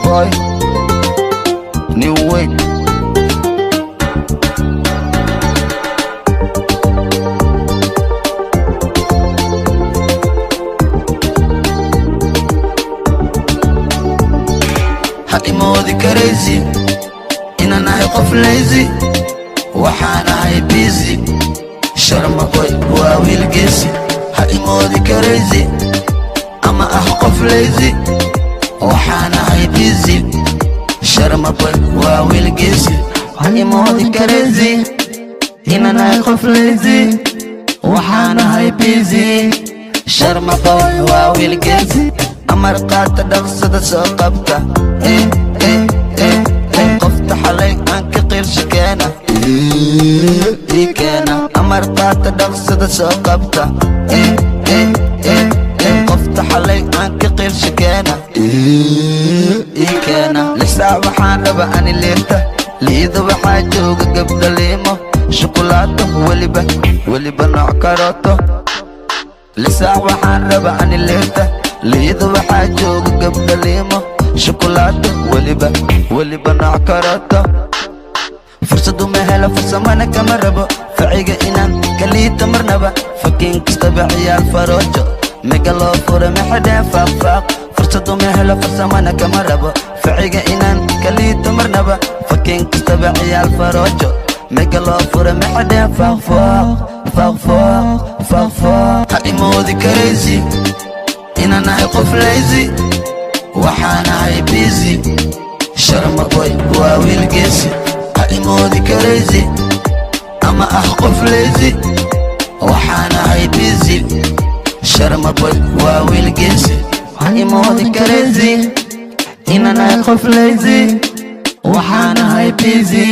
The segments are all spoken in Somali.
Boy, nin weyn. Ha imoodi crazy inaan ahay qof lazy, waxaan ahay busy. Sharma Boy waa wiil geesi. Ha imoodi crazy ama ah qof lazy, waxaan ahay busy. Sharma Boy waa wiil geesi. Ha imoodi crazy inaan ahay qof lazy, waxaan ahay busy. Sharma Boy waa wiil geesi. Amar qaata, dhaqsada soo qabta. Eh, eh, eh, eh. Qofta xalay aan ka qiilsha keena, ii keena. Amar qaata, dhaqsada soo qabta. Eh, eh, eh, eh. Qofta xalay aan ka qiilsha keena, ii keena. 6 saac waxaan raba ani liirta liida, waxaa jooga gabdha liimo shukulaato, weliba weliba nooc karooto. 6 saac waxaan raba ani liirta liida, waxaa jooga gabdha liimo shukulaato, weliba weliba nooc karooto. Fursadu ma helo, farsamana kama rabo, faciga inaan kaliita marnaba. Fakiin kastaba ciyaal faroojo mega loo fura maxadheen faaqfaaq. Fursadu ma helo, farsamana kama rabo, faciga inaan kaliita marnaba. Fakiin kastaba ciyaal faroojo mega loo fura maxadheen faaqfaaq, faaqfaaq, faaqfaaq. Ha imoodi crazy inaan ahay qof lazy, waxaan ahay busy. Sharma Boy waa wiil geesi. Ha imoodi crazy ama ah qof lazy, waxaan ahay busy. Sharma Boy waa wiil geesi. Ha imoodi crazy inaan ahay qof lazy, waxaan ahay busy.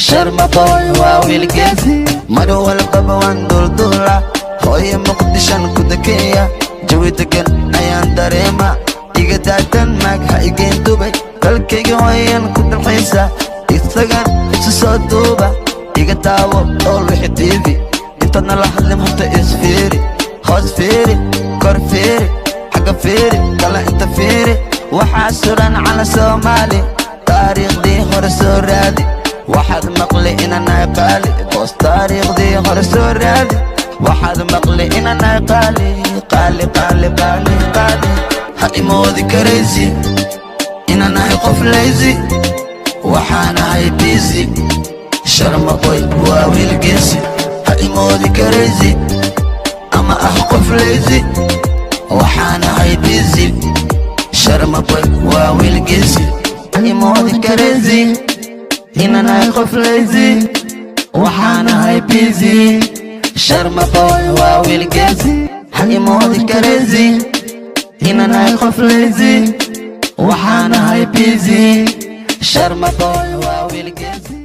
Sharma Boy waa wiil geesi. Mar walbaba waan duulduula, hooyo Muqdishan ku dekeeya, jawi degan ayaan dareema. Iga daatan maag, ha igeen Dubay, dalkayga wayan ku dalxiisa, isagan isu soo duuba. Iga daawo ool wixi TV, intaadna la hadlin horta isfiiri. Hoos fiiri, kor fiiri, xagga fiiri, kala inta fiiri, waxaa suran cala Soomaali. Taariikhdii hore soo raadi, waxaad maqli inanahay qaali. Boos, taariikhdii hore soo raadi, waxaad maqli inanahay qaali, qaali, qaali, qaali, qaali. Ha imoodi crazy inaan ahay qof lazy, waxaan ahay busy. Sharma Boy waa wiil geesi. Ha imoodi crazy ama ah qof lazy, waxaan ahay busy. Sharma Boy waa wiil geesi. Ha imoodi crazy inaan ahay qof lazy, waxaan ahay busy. Sharma Boy waa wiil geesi. Ha imoodi crazy inaan ahay qof lazy, waxaan ahay busy. Sharma Boy waa wiil geesi.